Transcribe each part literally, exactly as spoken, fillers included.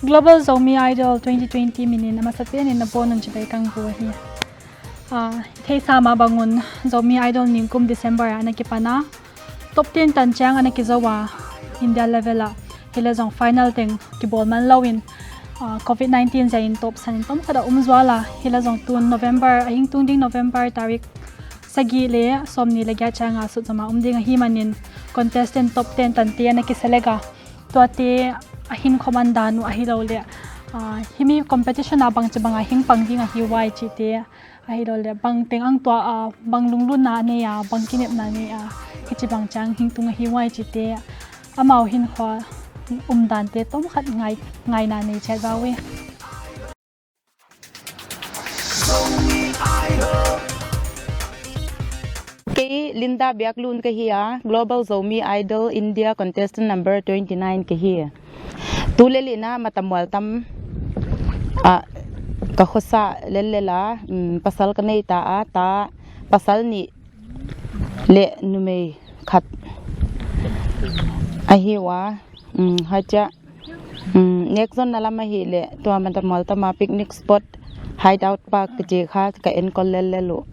Global Zomi Idol twenty twenty min in a masapen in na bon un chibai ka hon ko hi. Ah, i theihsa mah bang un Zomi Idol nikum December ah ana kipan a. Top ten tan chiang ana kizou a India level ah. Hileh zong final teng kibawl man lou in, ah, covid nineteen ziak in tawpsan in tomkhat a um zual a. Hileh zong tun November, a hing tung ding November tarik sagih leh sawmnih leh giat chiang a sut zom a um ding ahihman in contestant top ten tante ana kiselect a. Tuate a hinkhua man dan uh ahilou leh, ah, himi competition a bangchibang a hing pang ding ahi uai chihte, ahilou leh bang teng ang tua, ah, bang lunglutna nei a, bang kinepna nei a, hichibang chiang hing tung ahi uai chihte, amau hinkhua umdante tomkhat ngai, ngaihna nei chiat va uh e. Kei Linda Biaklun ka hi a, Global Zomi Idol India contestant number twenty-nine ka hi. Tulel in a matamual tam a ka khosa lellel a, mm, pasal ka nei ta a, ta pasal nih leh numei khat ahi ua, mm, huchia, mm, next zonna lam ahihleh tua matamual tam a picnic spot Hideout Park kichi kha ka enkol lellel uh.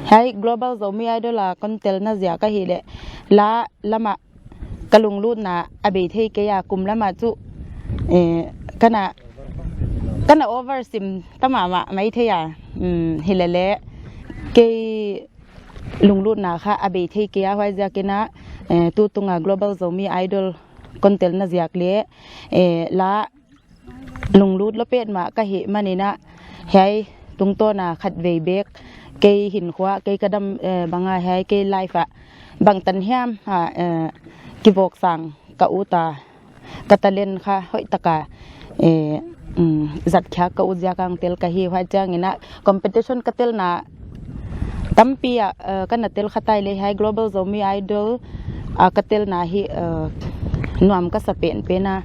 Hiai Global Zomi Idol a kon telna ziak ahihleh la lam ah ka lunglutna a bei thei kei a, kum lam ah chu, eh, kana, kana over sim ta mahmah mai thei a, mm, hileleh kei lunglutna kha a bei thei kei a, huaiziak in a, eh, tutung a Global Zomi Idol kon telna ziak leh, eh, la lunglut lou petmah ka hihman in a, hiai tungtawn a khatvei bek kei hinkhua, kei ka dam, eh, bang a hiai kei life ah bangtan hiam a, eh, kivawksang ka ut a, ka talent kha hoihtak a, eh, mm, zatkhiak ka ut ziak a hong tel ka hi. Huai chiang in a competition ka telna tampi ah, eh, kana tel kha ta leh hiai Global Zomi Idol a ka telna hi, eh, nuam ka sa penpen a.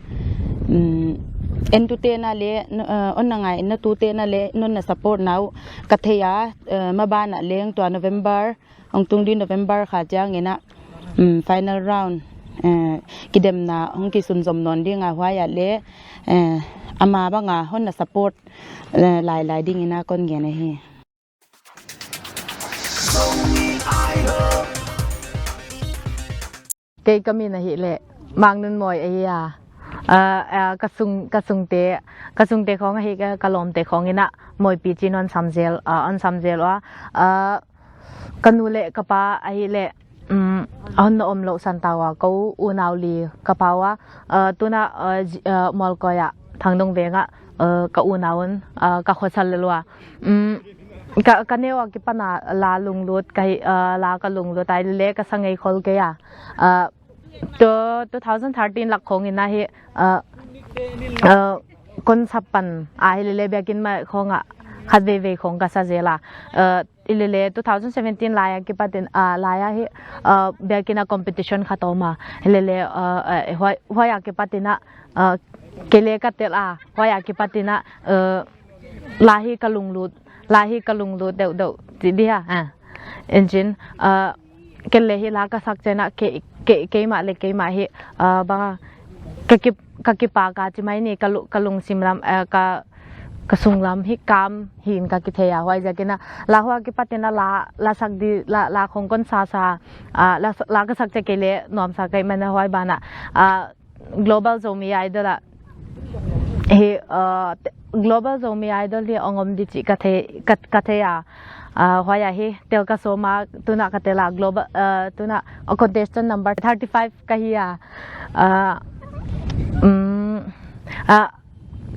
Mm, entute'n leh, eh, hon na ngainatute'n leh non na support na uh ka thei a, eh, maban ah leng tua November, hong tung ding November kha chiang in a, mm, final round, eh, kidemna hong kisunzom nawn ding a, huai ah leh, eh, amah bang a hon na support, eh, lailai ding in a kon ngen ahi. Kei ka min ahihleh Mangnunmawi ahi a. Ah, ah, ka sung, ka sungte, ka sungte khawng ahi, ka, ka lawmte khawng in a Mawipi chi in hon sam zel, ah, hon sam zel ua. Ah, ka nu leh ka pa ahihleh, um, hon na om lou san ta ua, ka u, unau li ka pha ua. Ah, tun a, ah, zi-, ah, Mualkoi ah Thangdong Veng ah, ah, ka unau un, ah, ka khosa lel ua. Um, ka, ka neu a kipan a la lunglut, ka hi, ah, la ka lunglut a, ahihleh ka sa ngei khol kei a. Ah, tu, two thousand thirteen lak khawng in a hi, ah, ah, kon sa pan a, hileleh biakin mah khawng ah khatveivei khawng ka sa zel a. Ah, hileleh two thousand seventeen lai a kipat in, ah, lai a hi, ah, biakin a competition khat om a. Hileleh, ah, ah, huai, huai a kipat in a, ah, kei leh ka tel a, huai a kipat in a, ah, la hi ka lunglut, la hi ka lunglut deuhdeuh, chi di a, ah. Engine, ah, kei leh hi la ka sak chiang a, kei, kei, keimah leh keimah hi, ah, bang a, ka ki, ka kipak a chi mai ni, ka lu-, ka lungsim lam, ah, ka, ka sunglam hi kam hi'n ka kithei a, huaiziak in a, la huai a kipat in a la, la sak di, la, la khawng kon sa sa, ah, la, la ka sak chiang kei leh nuamsa ka hihman a huai ban a, ah, Global Zomi Idol ah hi, uh, te-, Global Zomi Idol hi hong om di chih ka thei, ka, ka thei a. Uh, huai ah hi tel ka sawm a, tun a ka tel a Global, uh, tun a, uh, contestant number thirty-five ka hi a. Uh, um, uh,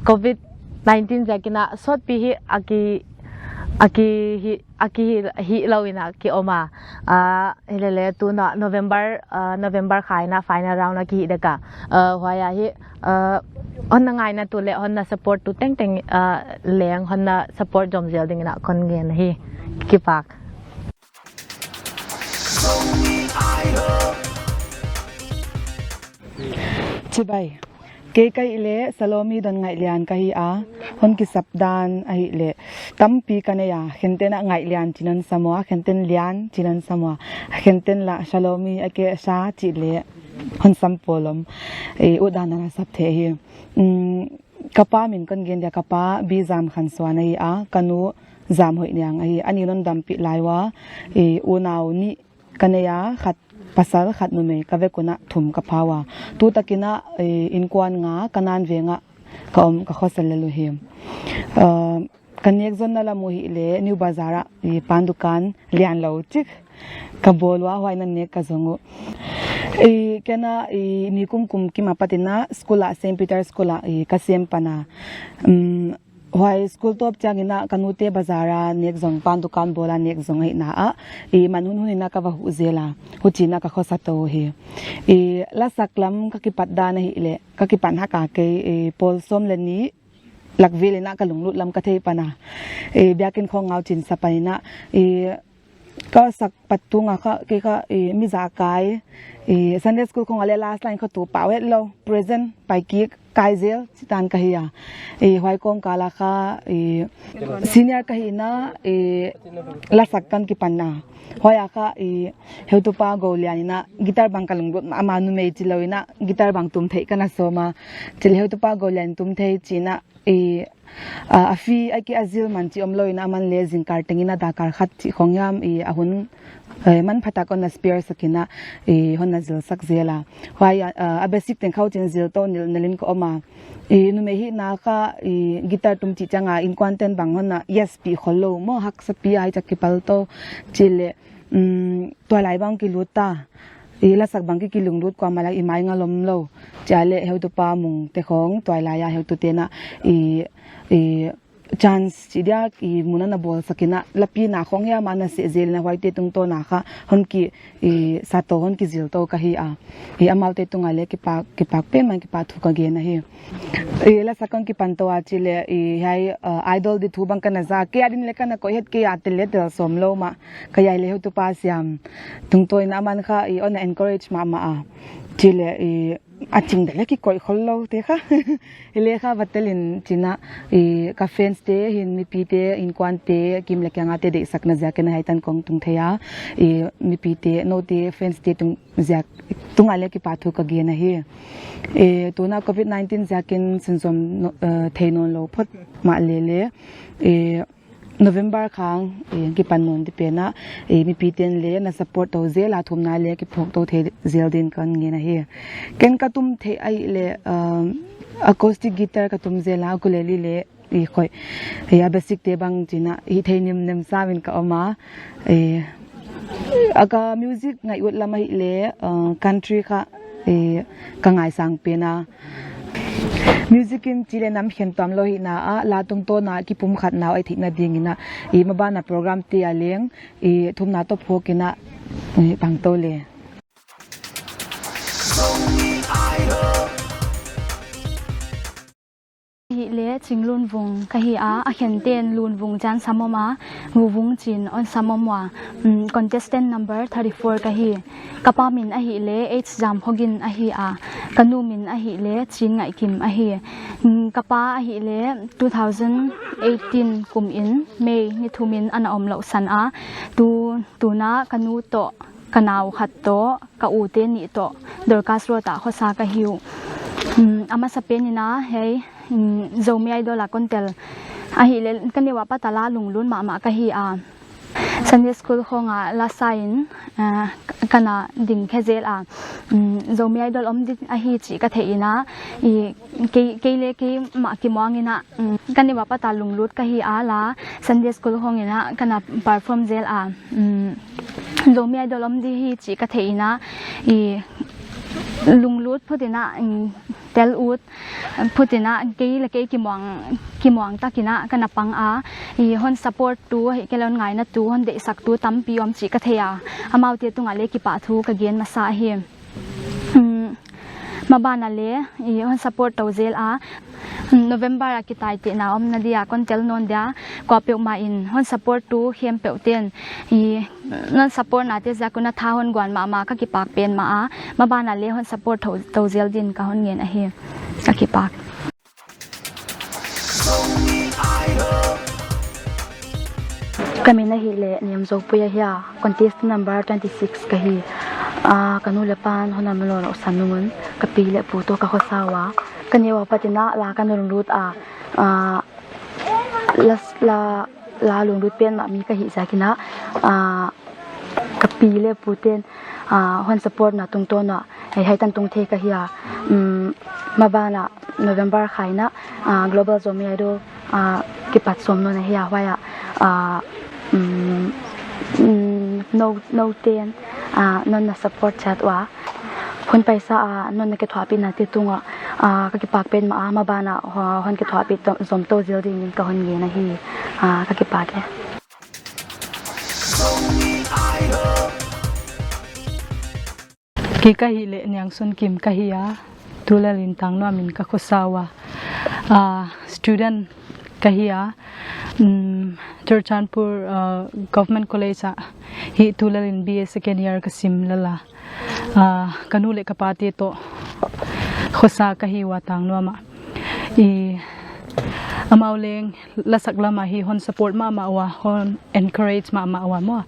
covid nineteen ziak in a sawtpi hi a ki, a ki hi, a ki hi, hi lou in a ki om a. Ah, hileleh tun a November, ah, November kha in a final round a ki hi dek a. Ah, huai ah hi, ah, hon na ngainatu leh hon na supporttu tengteng, ah, leng hon na support zom zel ding in a kon ngen hi. Kipak. Chibai. Kei ka hih leh Salomi Donngailian ka hi a, hon kisap dan ahihleh tampi ka nei a, khente'n Ngailian chi in hon sam ua, khente'n Lian chi in hon sam ua, khente'n lah Salomi a ke sa chih leh hon sam polom, eh, utdan a sap thei hi. Mm, Ka pa min kon gen dia, ka pa B. Zamkhansuan ahi a, ka nu Zamhoihniang ahi. Ani non dampih lai ua, i unau nih ka nei a, khat pasal khat numei, ka vek un a thum ka pha ua. Tutakin a, i, inkuan nga, Kanan veng ah ka om, ka khosa lel uhi. Ah, ka nek zonna lam uh hileh New Bazar ah, i, pan dukan lianlou chik ka bawl ua, huai in a nek ka zong uh. I, ken a, i, nikum kum kim apat in a school ah, Saint Peter School ah, i, ka sem pan a. Um, huai school tawp chiangin a ka nute bazar a nek zong, pan dukan bawl a nek zong ahihna ah, i, man hunhun in a ka va huh zel a, huchiin a ka khosa tou hi. I, lasak lam ka kipat dan ahihleh, ka kipan hak a kei, i, pawl sawm leh nih lak vel in a ka lunglut lam ka thei pan a. I, biakinn khawng ngau chin sa pan in a, i, ka sak pat tung a kha, kei kha, i, mi zakai, i, Sunday school khawng a leh last line kha tu pau het lou, present, pai kik, kai zel, chitan ka hi a. I, huai kawmkal a kha, i, senior ka hihna, i, lasak kon kipan a. Huai a kha, i, heutupa Golian in a guitar bang ka lunglut, ama numei chilou in a guitar bang tum theih kon a sawm a. Chileh heutupa Golian tum thei chi'n a, i, a, a fee a ki a zil man chih omlou in a, aman leh zingkal tengin a dakal khat chih khawng hiam, i, a hun, eh, manpha tak hon na spare sak in a, i, hon na zil sak zel a. Huai a, a, a basic teng khawng chin zil tou nilh nilh in ka om a. I, numei hihna kha, i, guitar tum chih chiang a inkuan ten bang hon na yes pi khollou maw, haksa pi a, hichia kipal tou. Chileh, um, tuailai bang kilut ta. I, lasak bang ki, kilunglut kuamah lak i mai ngal omlou. Chileh heutupa Mung te khawng, tuailai a heutu ten a, i, i, chance chih dia, i, mun a na bawl sak in a, lapi na khawng hiam a na seh zel in a, huaite tungtawn a kha hon ki, i, sa tou, hon kizil tou ka hi a. I, amaute tung a leh kipak, kipak pen man, kipahthu ka gen ahi. I, lasak kon kipan tou a chileh, i, hiai, uh, idol di thu bang kon na za, kei a din leh kon na koih het, kei a tel leh tel sawm lou mah. Ka hiai leh heutupa Siam tungtawn in a, aman kha, i, hon na encourage mahmah a. Chileh, i, a ching dan leh kikoih khollou te kha. Hileh kha va tel in chi'n a, i, ka fans te, hin mipite, inkuante, kim leh kiang a te deihsakna ziakin a hiai tan kong tung thei a. I, mipite, noute, fans te tung ziak, tung a leh kipahthu ka gen ahi. I, tuna covid nineteen ziakin sunzom no, eh, thei nawnlou phot mahleh leh, i, November khang, i, kipan nawn di pen a, i, mipiten leh na support tou zel a, thumna leh kiphawk tou thei zel din kon ngen ahi. Ken ka tum theih ahihleh, um, acoustic guitar ka tum zel a, ukulele leh, i, khoih, i, a basic te bang chi'n a, i, thei nimnem sa in ka om a, i, a ka music ngaih ut lam ahihleh, uh, country kha, i, ka ngaisang pen a. Music in chih leh nam khen tuam lou hihna a, la tungtawn a kipumkhatna uh a theihna dingin a, i, maban a program te a leng, i, thumna toh phawk in a, i, pang tou leh. Ahihleh Ching Lunvung ka hi a, a khen ten Lunvung chi'n sam om a, Vuvung chi'n hon sam om ua, um, contestant number thirty-four ka hi. Ka pa min ahihleh H. Zamkhogin ahi a, ka nu min ahihleh Chinngaihkim ahi. Um, ka pa ahihleh two thousand eighteen kum in May ni thum in ana omlouhsan a, tu, tuna ka nu toh, ka nau khat toh, ka u te nih toh, Dorcas Road ah khosa ka hi uh. Um, a masapen in a, hiai, um, Zomi Idol a kon tel ahihleh, ka neu apat a la lunglut mahmah ka hi a. Sunday school khawng a la sa in, ah, ka na ding khe zel a. Um, Zomi Idol om di ahi chih ka theih in a, i, kei, kei leh keimah kimuang in a, um, ka neu apat a lunglut ka hi a, la Sunday school khawng in a ka na perform zel a. Um, Zomi Idol om di hi chih ka theih in a, i, lunglut phot in a, um, tel ut phot in a, kei leh kei kimuang, kimuang tak in a ka na pang a. I, hon support tu, hi kei leh hon ngaina tu, hon deihsak tu tampi om chih ka thei a. Amaute tung a leh kipahthu ka gen masa hi. Um, maban a leh, i, hon support tou zel a. Um, November a kitaitehna omna dia kon tel nawn dia, kuapeuhmah in hon support tu khempeuh ten, i, non support na te ziak un a tha hon guan mahmah, ka kipak pen mah a. Maban a leh hon support tou, tou zel din ka hon ngen ahi. Ka kipak. Ka min ahihleh Niamzopui ahi a, contestant number twenty-six ka hi. Ah, ka nu leh pa'n hon na man nawnlouhsan nung un, ka pi leh pu toh ka khosa ua. ka neu a pat in a la ka lunglut a, ah, la, la, la lunglut pen mah mi ka hih ziak in a, ah, ka pi leh pu ten, ah, hon support na tungtawn a, hiai, hiai tan tung thei ka hi a, um, maban ah November kha in a, ah, Global Zomi Idol, ah, kipat sawm nawn ahi a, huai ah, ah, um, um, nou, nou ten, ah, non na support chiat ua. Hun paisa, ah, non na kithuahpihna te tung ah, ah, ka kipak pen mah a, maban ah, ho-, hon kithuahpih to-, zom tou zel ding in ka hon ngen ahi, ah, ka kipak e. Kei ka hih leh Niangsunkim ka hi a, tulel in Tangnuam in ka khosa ua. Ah, student ka hi a, um, Churachandpur, ah, Government College ah hi tulel in B A second year ka sim lel a. Ah, ka nu leh ka pa te toh khosa ka hi ua Tangnuam ah. I, amau leng lasak lam ah hi hon support mahmah ua, hon encourage mahmah ua maw.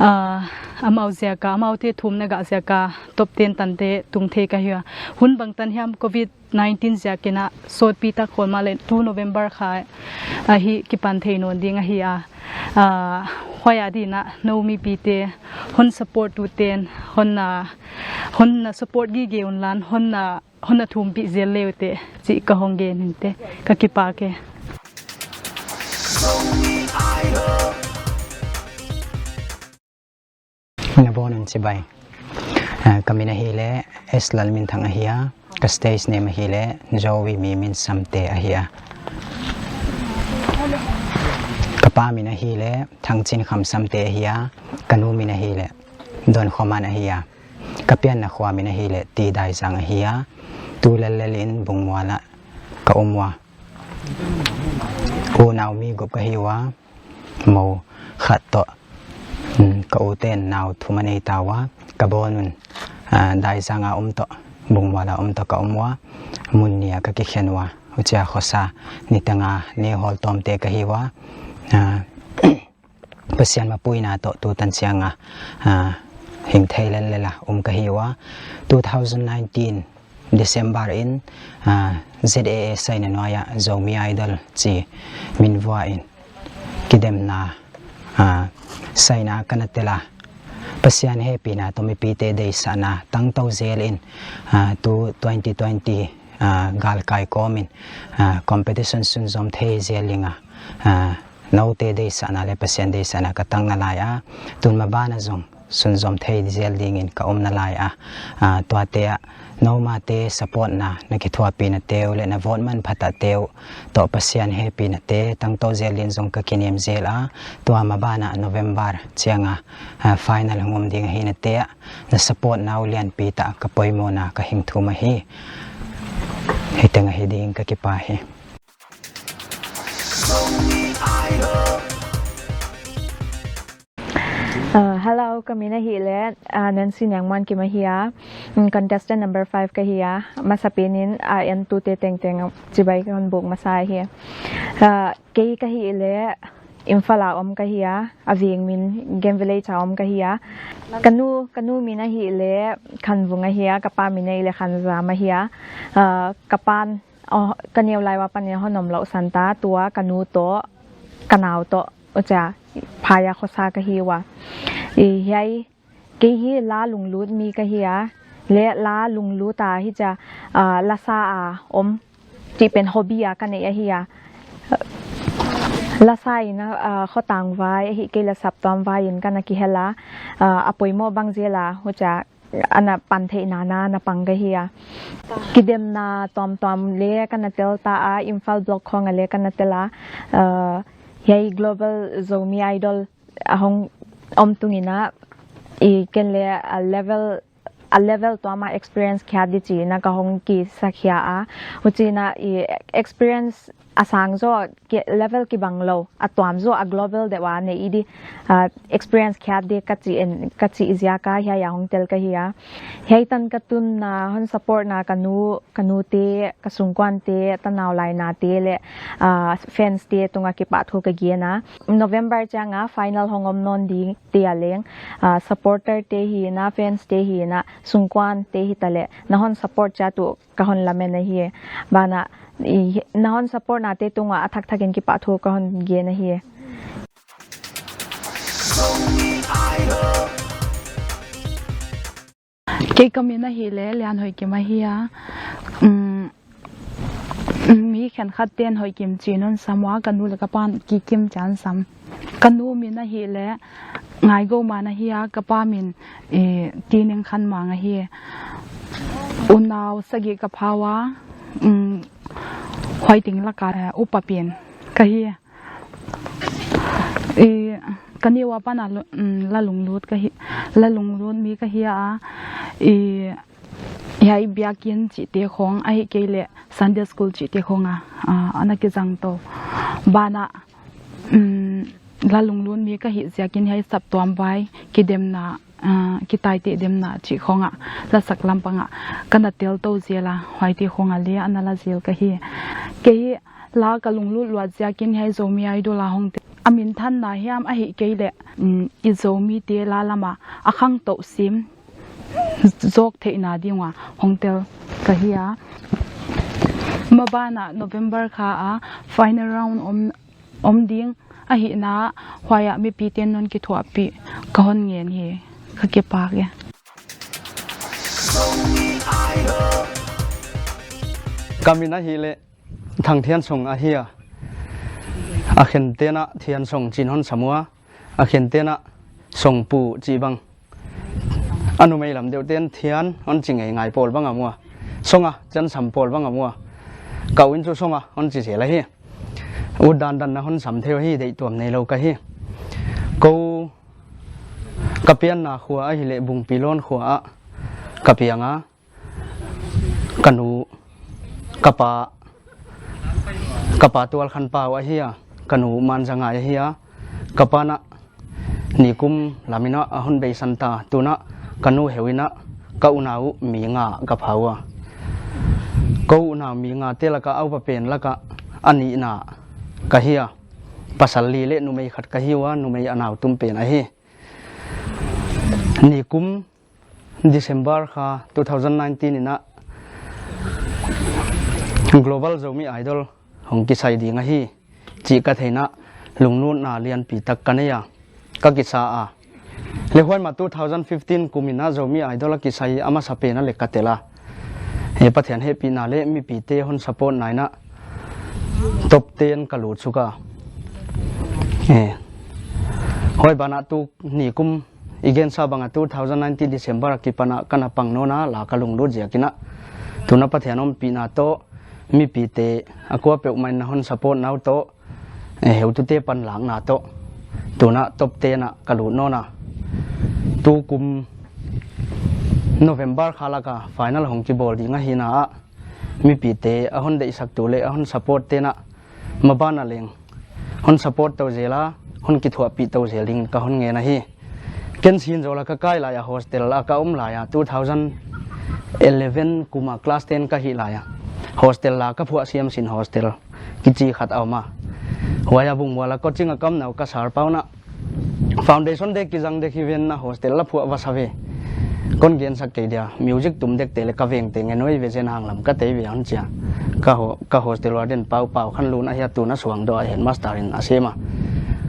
Ah, amau ziak a, amaute thumna gah ziak a, top ten tan te tung thei ka hi a. Hun bangtan hiam covid nineteen ziak in a sawtpi tak khol mahleh tu November kha ah hi kipan thei nawn ding ahi a. Ah, huai adin a nou mipite, hon support tu ten, hon na, hon na support gige un lan, hon na, hon na thumpih zel le uh teh, chih ka hon gen in teh, ka kipak e. Na bon un chibai. Ah, ka min ahihleh S Lalminthang ahi a, ka stage name ahihleh Zomi Min Samte ahi a. Ka pa min ahihleh Thangchinkham Samte ahi a, ka nu min ahihleh Donkhoman ahi a. Ka pianna khua min ahihleh T. Daizang ahi a, tulel lel in Bungmual ah ka om ua. Unau mi guk ka hi ua, mou khat toh, um, ka u ten nau thum a nei ta ua, ka bawn un, ah, Daizang a om toh, Bungmual a om toh ka om ua, mun nih a ka kikhen ua, huchia khosa niteng a neu hawl tawmte ka hi ua, ah, Pasian mapuina toh tutan chiang a, ah, hing thei lellel a om ka hi ua. Two thousand nineteen December in, ah, Z A A saina nuai ah Zomi Idol chi min vua in kidemna, ah, saina ka na tel a. Pasian hehpihna toh mipite deihsakna tangtou zel in, ah, tu twenty twenty, ah, galkai kawm in, ah, competition sunzom thei zel ding a, ah, noute deihsakna leh Pasian deihsakna ka tang nalai a, tun maban ah zong sunzom thei zel ding in ka om nalai a, ah, tuate ah nou mate support na, na kithuahpihna te uh leh na vote manphatak te uh toh Pasian hehpihna te tangtou zel in zong ka kinem zel a, tua maban ah November chiang a, ah, final hong om ding ahi na te ah, na support na uh lianpi tak ka poimohna ka hing thum ahi. Hiteng ahi ding, ka kipah hi. Uh, hello, ka min ahihleh, uh, Nancy Niangmuankim ahi a. Mm, contestant number five ka hi a. Masapen in, uh, entute tengteng chibai ka hon buk masa hi. Uh, kei ka hihleh Imphal a om ka hi a, a veng min Game Village a om ka hi a. Ka nu, ka nu min ahihleh Khanvung ahi a, ka pa min ahihleh Khanzam ahi a. Ah, ka pa'n, oh, ka neu lai ua pa'n hon omlouhsan ta, tua ka nu toh, ka nau toh, huchia phaya khosa ka hi ua. I hiai, kei hi la lunglut mi ka hi a, leh la lunglut a hichia, ah, lasa a om chih pen hobby a ka neih ahi a. Lasa in a, ah, khotang vai, ahihkeileh saptuam vai in ka na kihel a, ah, a poimoh bang zel a, huchia ana pan theihna na, na pang ka hi a. Kidemna tuamtuam leh ka na tel ta a, Imphal block khawng ah leh ka na tel a, ah, hiai Global Zomi Idol a hong om tung in a, i ken leh a level, a level tuam a experience khia di chi in a ka hong kisa khia a. Huchiin a i experience A sang zaw ki, level kibang lou, a tuam zaw a global deuh a nei di, ah, experience khiat di ka chih en, ka chih ziak a hiai a hong tel ka hi a. Hiai tan ka tunna hon support na ka nu, ka nu te, ka sungkuan te, tanau lai na te leh, ah, fans te tung a kipahthu ka gen a. November chiang a final hong om nawn ding te a leng, ah, supporter te hi na, fans te hi na, sungkuan te hi ta leh, na hon support chiat uh ka hon lamen ahi. Banah, i, na hon support na te tung a, a thakthak in kipahthu ka hon gen ahi. Kei ka min ahihleh Lianhoihkim ahi a. Um, mi khenkhat ten Hoihkim chi in hon sam ua, ka nu leh ka pa'n Kikim chi in sam. Ka nu min ahihleh Ngaigouman ahi a, ka pa min, eh, Tinengkhanmang ahi. Unau sagih ka pha ua, um, huai teng lak a, eh, upa pen ka hi. I, ka neu apan a lu-, um, la lunglut ka hi, la lunglut mi ka hi a, i, hiai biakin chihte khong, ahihkeileh Sunday school chihte khong a, ah, ana kizang tou. Banah, um, la lunglut mi ka hih ziakin hiai saptuam vai, kidemna, ah, kitaiteh demna chih khong a, la sak lampang a, ka na tel tou zel a, huaite khong a leng ana la zel ka hi. Kei la ka lunglut luat ziakin hiai Zomi Idol a hong tel. A minthanna hiam ahihkeileh, um, i Zomite la lam a, a khangtou sim zawk theihna ding ua hong tel ka hi a. Maban ah November kha a final round om, om ding ahihna, huai ah mipite'n non kithuahpih ka hon ngen hi, ka kipak e. Ka min ahihleh Thangthiansong ahi a. A khente'n Thiansong chi in hon sam ua, a khente'n Songpu chih bang. A numei lam deuhte'n Thian hon chi ngei ngei pawl bang a mu a. Song a chi in sam pawl bang a mu a. Ka u in chu Song a hon chi zel ahi. Ut dandan in hon sam thei uh hi, deihtuam neilou ka hi. Kou ka pianna khua ahihleh Bungpilon khua ah ka piang a. Ka nu, ka pa, ka pa Tualkhanpau ahi a, ka nu Manzangai ahi a, ka pa'n nikum lam in a hon beisan ta, tu'n ka nu heu in ka unau mi nga ka pha ua. Kou unau mi ngate lak a upa pen lak a a nihna ka hi a, pasal li leh numei khat ka hi ua, numei a nau tum pen ahi. Nikum December kha two thousand nineteen in a Global Zomi Idol hong kisai ding ahi chih ka theih in lunglutna lianpi tak ka nei a, ka kisa a. Leh huai ma two thousand fifteen kum in a Zomi Idol a kisai a masa pen a leng ka tel a. Eh, Pathian hehpihna leh mipite hon support na in top ten ka lut suk a. Eh, huai banah tunikum i gensa bang a two thousand nineteen December akipan a ka na pang nawn a, la ka lunglut ziak in a. Tu'n Pathian ompihna toh, mipite a kuapeuhmah in hon support na uh toh, eh, heutute panlakna toh, tu'n top ten a ka lut nawn a. Tukum November kha lak a final hong kibawl ding ahihna ah, mipite a hon deihsaktu leh a hon support te'n maban ah leng hon support tou zel a, hon kithuahpih tou zel ding ka hon ngen ahi. Ken Sinzawl a ka kai lai a, hostel a ka om lai a, two thousand eleven kum a class ten ka hih lai a, hostel la ka phuah, Siamsin Hostel kichi khat a om a. Huai a Bungmual a coaching a ka omna uh ka sir pa'n foundation dek kizang dek hi ven, na hostel la phuah va sa ve. Kon gensak kei dia, music tum dekte leh ka vengte ngen uh ve zen hang lam ka tei ve, hon chi a. Ka ho-, ka hostel warden Pau, Pau Khanlun ahi a, tu'n Suangdoh a headmaster in a sem a.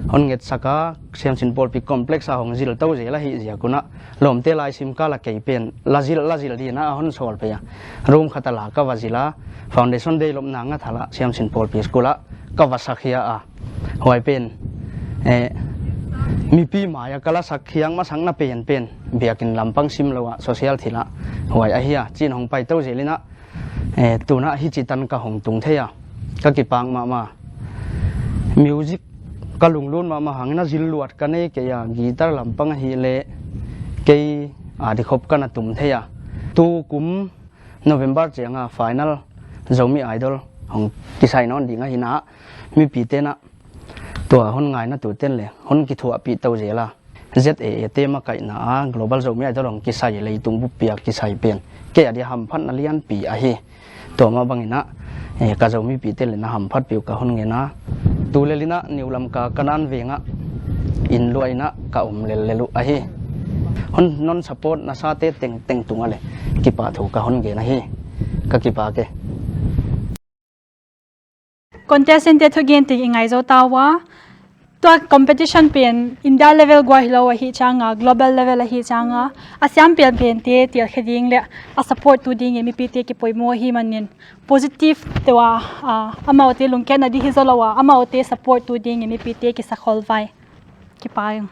Hon ngetsak a, Siamsin Pawlpi complex a hong zil tou zel ahih ziak un, lawmte laisim kal a kei pen la zil, la zil ding in a hon sawl pei a. Room khat a la ka va zil a, Foundation Day lopna ngathal a Siamsin Pawlpi School ah ka va sakhia a. Huai pen, eh, mipi mai a ka la sakhia masakna pen pen, biakin lampang simlou a, social thil a, huai ahi a, chi in hong pai tou zel in, eh, tu'n hichi tan ka hong tung thei a, ka kipak mahmah. Music ka lunglut mahmah hang in zil luat ka nei kei a, guitar lampang ahihleh kei a di khop ka na tum thei a. Tukum November chiang a final Zomi Idol Hong kisai nawn ding ahi na, mipite'n a tua hon ngaina tute'n leng hon kithuahpih tou zel a, Z A A te makaihna a Global Zomi Idol hong kisai, leitung buppi a kisai pen kei adia hamphatna lianpi ahi. Tua mah bangin a, eh, ka Zomipite'n leng na hamphatpih uh ka hon ngen a. Tulel in a New Lamka Kanan veng ah inn luah in a ka om lellel uh ahi. Hon non support nasate tengteng tung ah leng kipahthu ka hon gen ahi. Ka kipak e. Contestant te thugen teng i ngai zou ta ua. Tua competition pen India level gual hilou ahih chiang a, global level ahih chiang a, a siam penpente telkhe ding leh a support tu ding in mipite kipoimoh ahihmanin positive te ua, ah, amaute lungkiatna di hi zoulou a, amaute support tu ding in mipite kisakhol vai. Kipak ing.